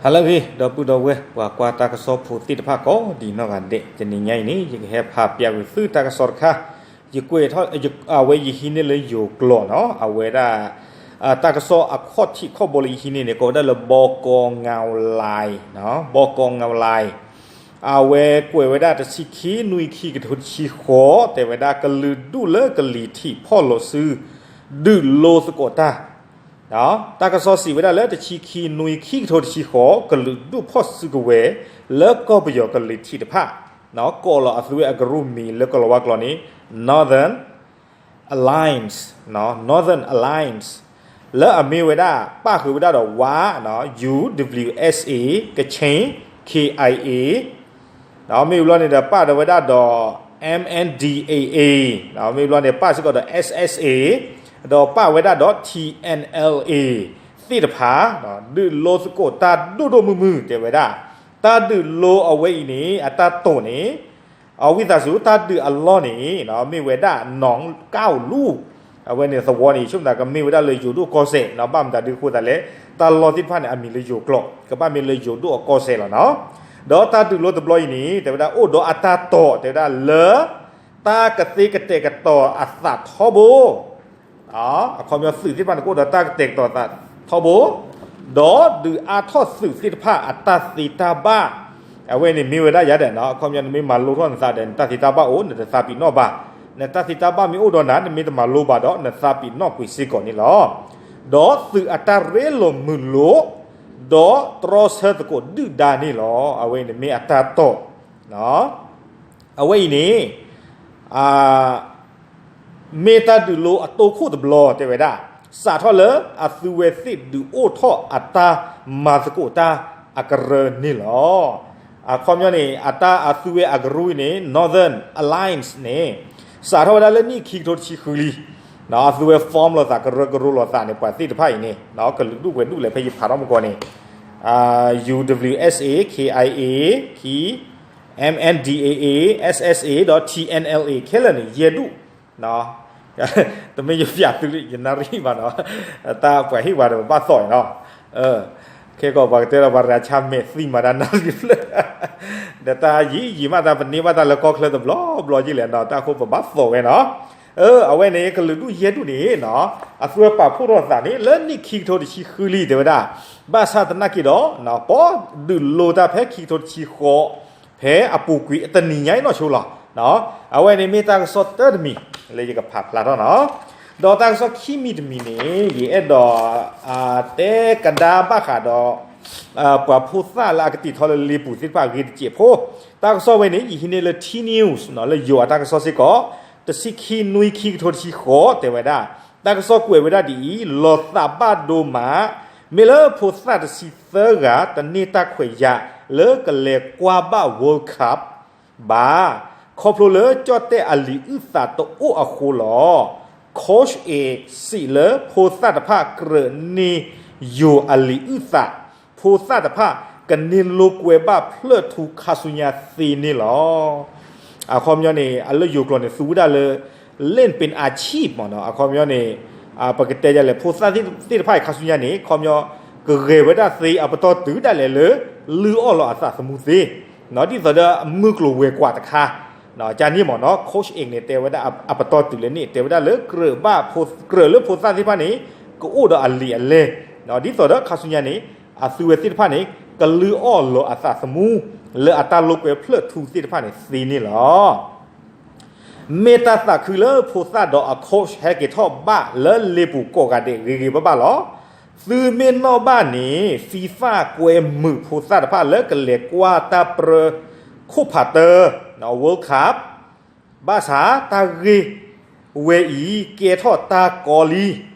ဟါလၢအဂ့ၤ ဒီပုၢ်ဒီဝဲၢ် ပှၤကွၢ်တၢ်ကစီၣ်ဖိသ့ၣ်တဖၣ်ကိးဒံးနီၢ်ဂၤဒဲး, တနံၤညါအံၤန့ၣ် ယကဟဲဖးပျးကွံာ်သုတၢ်ကစီၣ်တခါ, ယကွဲးထီၣ် အဝဲယဟံးန့ၢ်လၢယိၤကျိာ်နီၤ, အဝဲဒၣ် တၢ်ကစီၣ်အခီၣ်ထံးခီၣ်ဘိလၢယဟံးန့ၢ်န့ၣ် ကိးဝဲဒၣ်လၢ ဘီကီငၤလၢ်, ဘီကီငၤလၢ်, အဝဲကွဲးဝဲဒၣ်တဆံခံနွံခံကထိတဆံဃိး တဲဝဲဒၣ်ကလုာ်ဒူၣ်လၢကလံၤထံးဖီၣ်လိာ်စု ဒုးလိသကိးတၢ် တၢ်ကစီၣ်စံးဝဲဒၣ်လၢတဆံခံနွံခံကထိတဆံဃိး ကလုာ်ဒူၣ်ဖီၣ်စုကဝဲၤ လၢကီၢ်ပယီၤကလံၤထံးတဖၣ်, ကိးလီၤအသုဝဲအကရူၢ်မံၤလၢကီၢ်လၤဝါကျိာ်န့ၣ် Northern Alliance, Northern Alliance, လၢအမ့ၢ်ဝဲဒၣ် ပၣ်ဃုာ်ဝဲဒၣ်ဒီးဝါ UWSA, ကချင် KIA, ဒီးမ့ၢ်ဘျီန့ၣ်ဒီးပၣ်ဒီးဝဲဒၣ်ဒီး MNDAA, မ့ၢ်ဘျီန့ၣ်ပၣ်စ့ၢ်ကီးဒီး SSA, ဒီးပၣ်ဝဲဒၣ်ဒီး TNLA သ့ၣ်တဖၣ်, ဒုးလိသကိးတၢ်ဒိၣ်ဒိၣ်မုၢ်မုၢ် တဲဝဲဒၣ်, တၢ်ဒုးလိအဝဲအံၤန့ၣ် အတၢ်တိာ်န့ၣ် အဝံသးစူၤ တၢ်ဒုးအလီၢ်န့ၣ် မ့ၢ်ဝဲဒၣ် နီၣ်ကၣ်လူၣ်, အဝဲန့ၣ်သဝီန့ၣ် ဆိကမိၣ်သးကမ့ၢ်ဝဲဒၣ်လၢယိၤဒိၣ်ကီၢ်စဲၣ်နီၤ, ဘၣ်မတၤဒုအဃိသတးလဲၣ်, တၢ်လီၢ်သ့ၣ်တဖၣ်န့ၣ် အမံၤလၢယိၤကျိာ် ကဘၣ်မ့ၢ်လၢယိၤဒိၣ်အကီၢ်စဲၣ်လီၤနီၤ. ဒီးတၢ်ဒုးလိတဘျီအံၤန့ၣ် တဲဝဲဒၣ်အိၣ်ဒီးအတၢ်တိာ် တဲဝဲဒၣ်လၢ တၢ်ကသ့ကတဲာ်ကတီၤအသးထီဘိ အခီပညီသုးသ့ၣ်တဖၣ်န့ၣ် ကအိၣ်ဒီးတၢ်ကတဲာ်ကတီၤအသးထီဘိ, ဒီးဒုးအါထီၣ်သုးသ့ၣ်တဖၣ်အတၢ်သ့တၢ်ဘၣ်, အဝဲန့ၣ်မ့ၢ်ဝဲဒၣ်ယၤဒီးနီၤ, အခီပညီနမ့ၢ်မၤလိထီၣ်နသးဒီး နတၢ်သ့တၢ်ဘၣ်အိၣ် နတသးပ့ၤနီၣ်ဘၣ်, နတၢ်သ့တၢ်ဘၣ်မ့ၢ်အိၣ်ဒီးနၤ နမ့ၢ်တမၤလိဘၣ်ဒီး နသးပ့ၤနီၣ်ကွံာ်စ့ၢ်ကီးန့ၣ်လီၤ. ဒီးသုးအတၢ်ရ့လိာ်မုာ်လိာ်, ဒီးတြီဆၢသကိးဒုၣ်ဒါန့ၣ်လီၤ. အဝဲအံၤန့ၣ်မ့ၢ်အတၢ်တိာ် အဝဲအံၤန့ၣ် မ့ၢ်တၢ်ဒုးလိအတိခိၣ်တဘျီ တဲဝဲဒၣ်, စးထီၣ်လၢအသုဝဲသ့ၣ်ဒုးအိၣ်ထီၣ်အတၢ်မၤသကိးတၢ်အကရၢန့ၣ်လီၤ. အခီပညီန့ၣ် အတၢ်အသုဝဲအကရူၢ်အံၤန့ၣ် Northern Alliance န့ၣ် စးထီၣ်ဝဲဒၣ်လၢနံၣ်ခံကထိတဆံဃုလံ, အသုဝဲ form လိာ်သး ကရၢကရိလိာ်သးန့ၣ် ပှၤသ့ၣ်တဖၣ်အံၤန့ၣ် ကလုာ်ဒူၣ်ပှဲၤဒူၣ်လဲၣ် ဖဲယဖးထီၣ်မူကီၢ်န့ၣ် UWSA, KIA, ခံ MNDAA, SSA ဒီး TNLA ခဲလၢာ်န့ၣ် ယဲၢ်ဒူၣ်, တမ့ၢ်ယပျးသုလံ ယနၣ်ရံၣ်ဘၣ်နီၤ, တၢ်ပှၤဟ့ၣ်ဝဲဒီးပဘၣ်သီၣ်အံၤနီၤ, ခဲကီးပှၤကတဲဒီးပှၤရၤဆါမဲာ်သံမၤတၢ်နၣ်ရံၣ်ဖျၢၣ်, ဒီးတၢ်ယံာ်ယံာ်မး တၢ်ပန့ၢ်ဘၣ်တၢ်လၢကီၢ်ချၢတဘျီဘျီယံာ်လဲၣ်နီၤ, တၢ်အဃိပဘၣ်သီၣ်ဝဲနီၤ. အဝဲန့ၣ် ကလုာ်ဒူၣ်ယဲၢ်ဒူၣ်န့ၣ်နီၤ, အသုဝဲပာ်ဖှိၣ်ထီၣ်သးန့ၣ် လၢနံၣ်ခံကထိတဆံဃုလံ တဲဝဲဒၣ်, ဘၣ်ဆၣ်သနာ်က့ဒီး ပဒုးလိတၢ်ဖဲခံကထိတဆံဃိး ဖဲအပူၤကွံာ်အတနံၤညါအံၤနီၢ်ဆိလီၤ. အဝဲန့ၣ်မ့ၢ်တၢ်ကစီၣ်တၢတမံၤ လၢယကဖးဖျါထီၣ်နီၤ, ဒီးတၢ်ကစီၣ်ခံမံၤတမံၤန့ၣ် ယအဲၣ်ဒိး တဲကဒါဘၣ်ဃးဒီး ပှၤဖိသၣ်လၢအကတံာ်ထီလၢလ့ပူၤသ့ၣ်တဖၣ်အဂ့ၢ်တစဲးဖိ, တၢ်ကစီၣ်ဝဲန့ၣ် ယဟံးန့ၢ်လၢ T News လၢယိၤအတၢ်ကစီၣ်စ့ၢ်ကီး, တဆံခံနွံခံကထိတဆံဃိး တဲဝဲဒၣ်, တၢ်ကစီၣ်ကွဲးဝဲဒၣ်ဒ်အံၤ, လီၤသးဘၣ်ဒိမး, မ့ၢ်လၢဖိသၣ်တဆံသၢဂၤ တန့ၢ်တၢ်ခွဲးယာ်လၢကလဲၤကွၢ်ဘၣ် World Cup ဘၣ်, ခီဖျိလၢကၠီၣ်တဲၣ်အလံာ်အုၣ်သးတအိၣ်အဃိလီၤ. Coach စံးလၢဖိသၣ်တဖၣ်ကြၢးန့ၢ်ယိၤအလံာ်အုၣ်သး, ဖိသၣ်တဖၣ်ကန့ၢ်လိာ်ကွဲဘၣ်ဖျၢၣ်ထူခါဆူညါသ့န့ၣ်လီၤ. အခီပညီန့ၣ် အလၢယိၤကျိာ်န့ၣ် သူဝဲဒၣ်လၢ လ့ၣ်ပ့ၤအါဆံၣ်မ့ၢ်နီၤ, အခီပညီန့ၣ် ပကတဲယၤလဲၣ် ဖိသၣ်သ့ၣ်တဖၣ်အံၤခါဆူညါန့ၣ် အခီပညီ ကဂဲၤဝဲဒၣ်သ့အပတီၢ်တုၤဒၣ်လဲာ်လၢ လုၢ်အီၣ်လီၤအသးသမူသ့, ဒ်သိးဒီးမုၢ်ကျိၤဝဲၤကွာ်တခါ ကန့ၣ်မ့ၢ်နီၤ, Coach န့ၣ် တဲဝဲဒၣ်အပတီၢ်တုၤလဲၣ်န့ၣ် တဲဝဲဒၣ်လၢ ကြၢးလၢဖိသၣ်သ့ၣ်တဖၣ်န့ၣ် ကအိၣ်ဒီးအလံာ်အလဲၢ်, ဒ်သိးဒီးခါဆူညါန့ၣ် အသုဝဲသ့ၣ်တဖၣ်န့ၣ် ကလုၢ်အီၣ်လီၤအသးသမူ လၢအတၢ်လိာ်ကွဲဖျၢၣ်ထူသ့ၣ်တဖၣ်န့ၣ်သ့န့ၣ်လီၤ. မ့ၢ်တၢ်သးခုလၢဖိသၣ်ဒီးအ coach ဟဲက့ၤထီၣ်ဘၣ်လၢလ့ပူၤကိးဂၤဒဲးဂ့ၤဂ့ၤဘၣ်ဘၣ်လီၤ. သုမ့ၢ်နီၣ်ဘၣ်န့ၣ် FIFA ကွဲမုာ်ဖိသၣ်တဖၣ်လၢကလဲၤကွၢ်တၢ်ပြၢခိၣ်ဖးတၢ World Cup ဘၣ်ဆၣ်တၢ်ဂ့ၢ်ဝဲအံၤ ကဲထီၣ်တၢ်ကီလံ,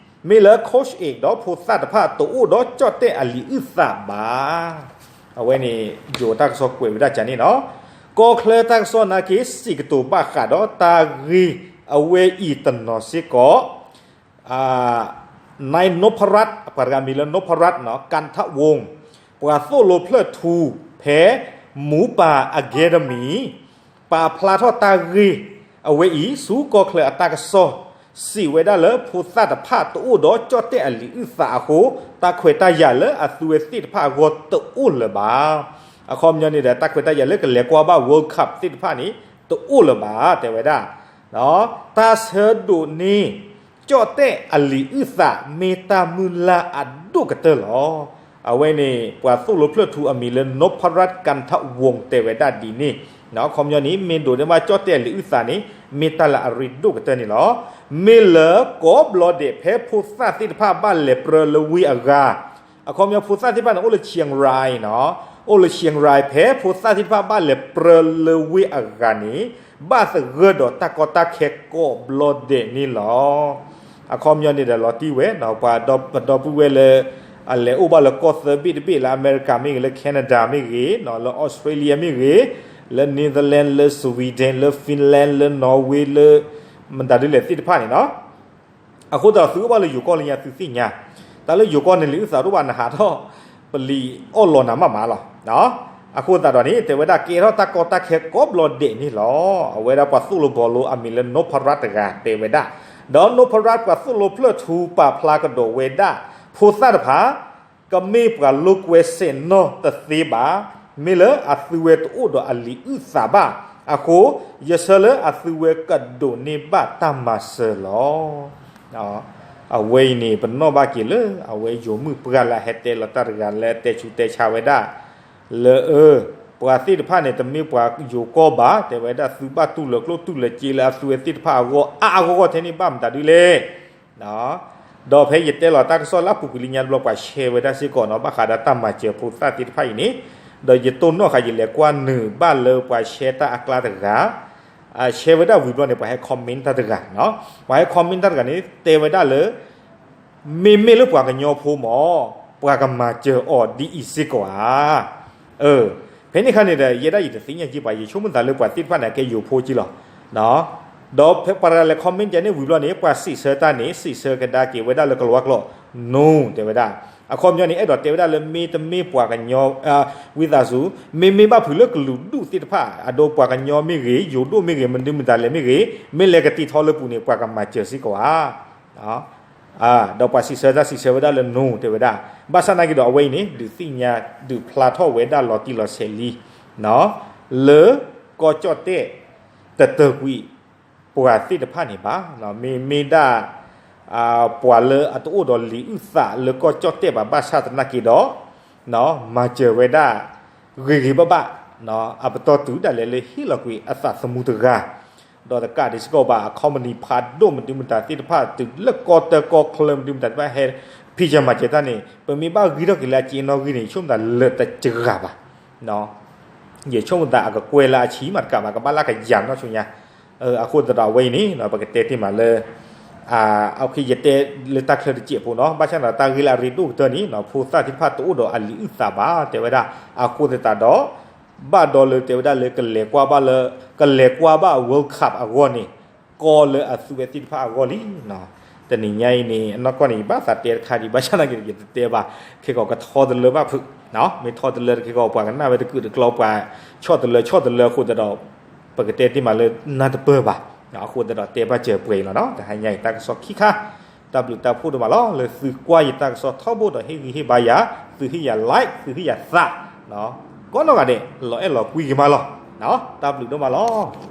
မ့ၢ်လၢ coach ဒီးဖိသၣ်တဖၣ်တအိၣ်ဒီးကၠီၣ်တဲၣ်အလံာ်အုၣ်သးဘၣ်. အဝဲန့ၣ် ယိၤတၢ်ကစီၣ်ကွဲးဝဲဒၣ်ကန့ၣ်နီၤ, ကီၢ်ချၢတၢ်ကစီၣ်နာ်က့ စံးကတိၤဘၣ်ဃးဒီးတၢ်ဂ့ၢ်အဝဲအံၤတနီၤစ့ၢ်ကီး นายนพรัตน์ ပှၤတဂၤမံၤလၢ นพรัตน์ เนาะ กันทวงศ์ ပှၤသိၣ်လိဖျၢၣ်ထူ ဖဲ หมูป่า Academy ပာ်ဖျါထီၣ်တၢ်ဂ့ၢ်အဝဲအံၤ ဆူကီၢ်ချၢအတၢ်ကစီၣ် စံးဝဲဒၣ်လၢဖိသၣ်တဖၣ်တအိၣ်ဒီးကၠီၣ်တဲၣ်အလံာ်အုၣ်သးအဃိ, တၢ်ခွဲးတၢ်ယာ်လၢအသုဝဲသ့ၣ်တဖၣ်အဂီၢ်တအိၣ်လၢၤဘၣ်. အခီပညီန့ၣ်ဒီး တၢ်ခွဲးတၢ်ယာ်လၢကလဲၤကွၢ်ဘၣ် World Cup သ့ၣ်တဖၣ်န့ၣ် တအိၣ်လၢၤဘၣ် တဲဝဲဒၣ်. တၢ်ဆၢဒိးန့ၢ် ကၠီၣ်တဲၣ်အလံာ်အုၣ်သး မ့ၢ်တၢ်မုၢ်လၢ်အဒိၣ်ကတၢၢ်လီၤ. အဝဲန့ၣ် ပှၤသိၣ်လိဖျၢၣ်ထူအမံၤလၢ Nopparat Kantawong တဲဝဲဒၣ်ဒ်န့ၣ်, အခီပညီန့ၣ် မ့ၢ်ဒိးန့ၢ်ဘၣ်ကၠီၣ်တဲၣ်အလံာ်အုၣ်သးန့ၣ် မ့ၢ်တၢ်လၢအရ့ဒိၣ်ကတၢၢ်န့ၣ်လီၤ. မ့ၢ်လၢကိးဘျီဒဲး ဖဲဖိသၣ်သ့ၣ်တဖၣ်ဘၣ်လဲၤပြၢလၢဝ့ၢ်အဂၤ, အခီပညီဖိသၣ်သ့ၣ်တဖၣ်န့ၣ် အိၣ်လၢ Chiang Rai နီၤ, အိၣ်လၢ Chiang Rai ဖဲဖိသၣ်သ့ၣ်တဖၣ်ဘၣ်လဲၤပြၢလၢဝ့ၢ်အဂၤန့ၣ် ဘၣ်သဂၢၢ်ဒီးတၢ်ကီတၢ်ခဲကိးဘျီဒဲးန့ၣ်လီၤ. အခီပညီန့ၣ်ဒီးလီၤတံၢ်ဝဲ ပှၤပဒီပုၢ်ဝဲၢ်လၢ အလဲၤအိၣ်ဘၣ်လၢကီၢ်သၢဘ့ၣ်တဘ့ၣ် လၢအမဲရကၤမ့ၢ်ဂ့ၤ, လၢ Canada မ့ၢ်ဂ့ၤ, လၢ Australia မ့ၢ်ဂ့ၤ, လၢ Netherlands, လၢ Sweden, လၢ Finland, လၢ Norway, လၢ မတၤဒ်လဲၣ်သ့ၣ်တဖၣ်န့ၣ်နီၤ. အဃိသတးဒီးသုကအိၣ်ဘၣ်လၢယိၤကီၢ်လၢညါသုသ့ၣ်ညါ, တၢ်လၢယိၤကီၢ်န့ၣ်လံာ်အုၣ်သးတအိၣ်ဘၣ် နဟးထီၣ်ပလံၤအီၣ်လီၤနၤမးမးလီၤ. အဃိသတးဒီးန့ၣ် တဲဝဲဒၣ်ကဲထီၣ်တၢ်ကီတၢ်ခဲကိးဘျီဒဲးန့ၣ်လီၤ. အဝဲဒၣ်ပှၤသိၣ်လိဘီလိအမံၤလၢ Nopparat တဂၤတဲဝဲဒၣ်, ဒီး Nopparat ပှၤသိၣ်လိဖျၢၣ်ထူပာ်ဖျါကဒီးဝဲဒၣ် ဖိသၣ်တဖၣ် ကမ့ၢ်ပှၤလိာ်ကွဲစဲးနီၣ်တသ့ဘၣ်, မ့ၢ်လၢအသုဝဲတအိၣ်ဒီးအလံာ်အုၣ်သးဘၣ်အဃိ, ယဆၢလၢအသုဝဲကဒိးန့ၢ်ဘၣ်တၢ်မၤစၢၤလီၤ. အဝဲအံၤန့ၣ် ပနီၣ်ဘၣ်က့ၤလၢ အဝဲယိၤမုၣ်ပှၢ်လၢအဟဲတဲလီၤတၢ်တဂၤလၢအတဲဆူးတဲဆါဝဲဒၣ် လၢအ ပှၤသ့ၣ်တဖၣ်န့ၣ် တမ့ၢ်ပှၤယိၤကီၢ်ဘၣ်, တဲဝဲဒၣ်သုဘၣ်တူၢ်လၢကျိၣ်တူၢ်လၢစ့လၢအသုဝဲသ့ၣ်တဖၣ်အဂီၢ် အါအါဂီၢ်ဂီၢ်ထဲန့ၣ်ဘၣ်မတၤဒ်လဲၣ်. ဒီးဖဲယတဲလီၤတၢ်ကစီၣ်လၢအပူၤကွံာ်လံညါတဘျီ ပှၤရှဲဝဲဒၣ်စ့ၢ်ကီးနီၤ ဘၣ်ဃးဒီးတၢ်မၤစၢၤဖိသၣ်သ့ၣ်တဖၣ်အံၤန့ၣ်, ဒီးယတိၢ်နီၣ်ဃာ်ယလဲၤကွၢ်နုာ်ဘၣ်လၢပှၤရှဲတၢ်အကျါတဂၤ ရှဲဝဲဒၣ်ဝံၤဘျီန့ၣ် ပှၤဟဲ comment တၢ်တဂၤနီၤ, ပှၤဟဲ comment တၢ်တဂၤန့ၣ် တဲဝဲဒၣ်လၢ မ့မ့ၢ်လၢပှၤကညီဖိမး ပှၤကမၤစၢၤအီၤဒ်အံၤစ့ၢ်ကီးဧါ. ဖဲန့ၣ်အခါန့ၣ်ဒီး ယဲဒၣ်ယတသ့ၣ်ညါက့ၤပှၤ ယဆိကမိၣ်သးလၢပှၤသ့ၣ်တဖၣ်န့ၣ် အကဲယိၤဖိက့လီၤ. ဒီးပှၤတဂၤလဲၤ comment ကဲန့ၣ်ဝံၤဘျီန့ၣ် ပှၤစံးဆၢတၢ်န့ၣ် စံးဆၢကဒါက့ၤဝဲဒၣ်လၢကလၤဝါကျိာ် no တဲဝဲဒၣ်. အခီပညီန့ၣ် အဲၣ်ဒိးတဲဝဲဒၣ်လၢမ့တမ့ၢ်ပှၤကညီ ဝံသးစူၤ မ့မ့ၢ်ဘၣ်ဖုးလၢကလုာ်ဒူၣ်သ့ၣ်တဖၣ် အဒိပှၤကညီမ့ၢ်ဂ့ၤ ယိၤဒိၣ်မ့ၢ်ဂ့ၤ မနုၤမတၤလဲၣ်မ့ၢ်ဂ့ၤ မ့ၢ်လဲၤကတံာ်ထီလၢပူၤန့ၣ် ပှၤကမၤစၢၤစ့ၢ်ကီးဧါ. ဒီးပှၤစံးဆၢတၢ်စံးဆၢဝဲဒၣ်လၢ no တဲဝဲဒၣ်. ဘၣ်ဆၣ်နာ်က့ဒီး အဝဲအံၤန့ၣ် ဒုးသ့ၣ်ညါ ဒုးဖျါထီၣ်ဝဲဒၣ်လီၤတံၢ်လီၤဆဲးလံ လၢကီၢ်ကၠီၣ်တဲၣ် တတၢၢ်ကွံာ်ပှၤသ့ၣ်တဖၣ်န့ၣ်ဘၣ်. မ့မ့ၢ်ဒၣ် ပှၤလၢအတအိၣ်ဒီးလံာ်အုၣ်သးလၢကီၢ်ကၠီၣ်တဲၣ်ဘၣ် ဘၣ်ဆၣ်သနာ်က့ဒီး မၤစၢၤဝဲဒၣ် ဂ့ၤဂ့ၤဘၣ်ဘၣ် အပတီၢ်တုၤဒၣ်လဲာ်လၢဟ့ၣ်လီၤကွံာ်အသးသမူတဂၤ ဒီးတကးဒံးစ့ၢ်ကီးဘၣ် အcompanyဖးဒိၣ်မနုၤမတၤသ့ၣ်တဖၣ် တုၤလၢကီၢ်တၢၢ်ကီၢ်ချၢမနုၤမတၤသ့ၣ်တဖၣ် ဟဲဖံးစၢၤမၤစၢၤတၢ်န့ၣ် ပမ့ၢ်ဘၣ်ဂံၢ်ထီၣ်က့ၤလၢအစ့နီၣ်ဂံၢ်န့ၣ် ယဆိကမိၣ်သးလၢာ်တစှၤဘၣ်. ယဆိကမိၣ်သးအကကွဲၢ်လၢအဆံးမးတကးဘၣ် ကဘၣ်လၢကယၤနီၢ်ဆူညါ. အဃိသတးဒီးအဝဲအံၤန့ၣ် ပကတဲတ့ၢ်မးလၢ အ ယတဲလၢတၢ်ချၢတစဲးဖိနီၤ ဘၣ်ဆၣ်ဒီးတၢ်ဂ့ၢ်လၢအရ့ဒိၣ်ကတၢၢ်န့ၣ် ဖိသၣ်သ့ၣ်တဖၣ်တအိၣ်ဒီးအလံာ်အုၣ်သးဘၣ် တဲဝဲဒၣ်. အဃိသတးဒီး ဘၣ်ဒီးလၢတဲဝဲဒၣ်လၢကလဲၤကွၢ်ဘၣ်လၢ ကလဲၤကွၢ်ဘၣ် World Cup အဂီၢ်န့ၣ် ကီလၢအသုဝဲသ့ၣ်တဖၣ်အဂီၢ်လံ. တနံၤညါအံၤန့ၣ် အနီၢ်ကီၢ်န့ၣ် ယဘၣ်သးတဲတခါဒံး ဘၣ်ဆၣ်သနာ်က့ ယတတဲဘၣ် ခဲကီးကထီတလၢဘၣ်ဖုး မ့ၢ်ထီတလၢတခဲကီး ပှၤကနၣ်ဝဲတကုာ်တကျီ ပှၤဆီၣ်တလၢ ဆီၣ်တလၢအဃိသတးဒီး ပကတဲတ့ၢ်မးလၢနၢ်တပၢၢ်ဘၣ်. အဃိသတးဒီးတဲဘၣ်စၢၤပှဲၤအံၤလီၤနီၤ တဟါညါအံၤတၢ်ကစီၣ်ခံခါ တၢ်ဘျုးတၢ်ဖှိၣ်ဒိၣ်မးလီၤ လၢသုကွၢ်ယတၢ်ကစီၣ်ထီဘိဒီးဟ့ၣ်ဂံၢ်ဟ့ၣ်ဘါယၤ သုဟ့ၣ်ယၤ like သုဟ့ၣ်ယၤသး ကိးနီၢ်ဂၤဒဲး လီၤအဲၣ်လီၤကွံက့ၤမးလီၤ. တၢ်ဘျုးဒိၣ်မးလီၤ.